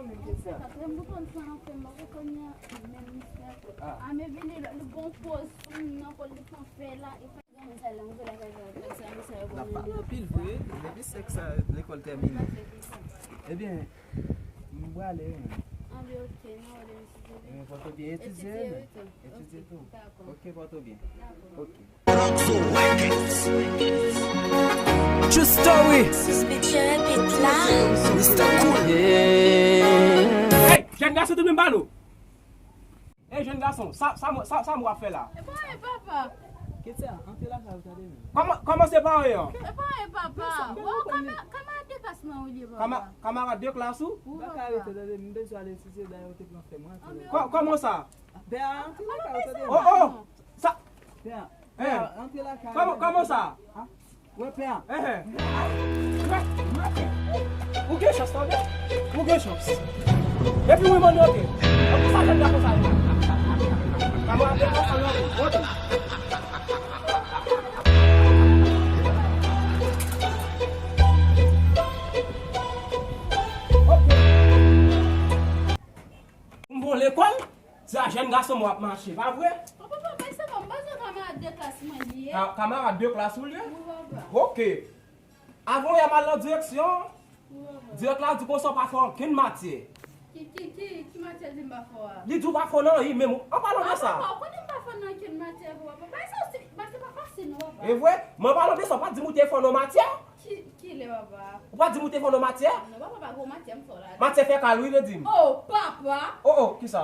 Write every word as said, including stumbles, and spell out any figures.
Katriyèm bouton san anfen, mwen konn menm mistè. Ah. Ah, men vini, li gon poz sou nan kò, li pran fè la, e pa granmoun sa la, mwen lakay sa, sa, sa, sa. N ap pale anpil vre, depi sèk sa, lekòl tèmine. Ebyen, m prale, wi. Ah, ben, ok, non, de misye. Ebyen, fò w byen etidye, etidye, men. Wi, tou. Etidye tou. Ok, dakò. Ok, fò w byen. Dakò. Ok. True story. Suspicion beat la. Mister Cool. Yeah. Hey, jèn gason, te menm balo. Hey, jèn gason, sa, sa, sa, sa m w ap fè la? E pa anyen, papa. Kèt sa, antre lakay ou tande menm. Kòman, kòman se pa anyen? E pa anyen, papa. Bon, kama-, kamarad de klas mwen ou ye, papa. Kama-, kamarad de klas ou? Wi, papa. Baka rete tande, m bezwen al etidye, dayè ou te pran fè mwen. Kò-, kòman sa? Pè a, antre lakay ou tande menm. Oh, oh. Sa. Pè a. Hein? Antre lakay. Kòman, kòman sa? Ah, wè pè a. Hein, hein. Ou gen chans, tande. Ou gen chans. Epi ou mande, ok. Epi sa jèn gason sa ye. Kamarad de klas sa, non, ok. Ok. M bon lekòl, se a jèn gason mwen ap mache, pa vre? O papa, bay sa pa, m pa se kamarad de klas mwen li ye. Ka-, kamarad de klas ou li ye? Wi, papa. Ok. Avan yè m al nan direksyon, wi, papa, direktè la di konsa w pa fè okenn matyè. Ki, ki, ki, ki matyè di m pa fè a? Li di w pa fè nan anyen, men an palan de sa. Ah, papa, ou konnen m pa fè nan okenn matyè, papa. Bay sa, se, bay sa pa fasil, non, papa. E vre? Men an palan de sa, w pa di m ou te fè nan matyè? Ki, kilè, papa? Ou pa di m ou te fè nan matyè? Non, papa, pa gwo matyè m fè la. Matyè fè kal, wi, redi m. Oh, papa! Oh, oh, kisa?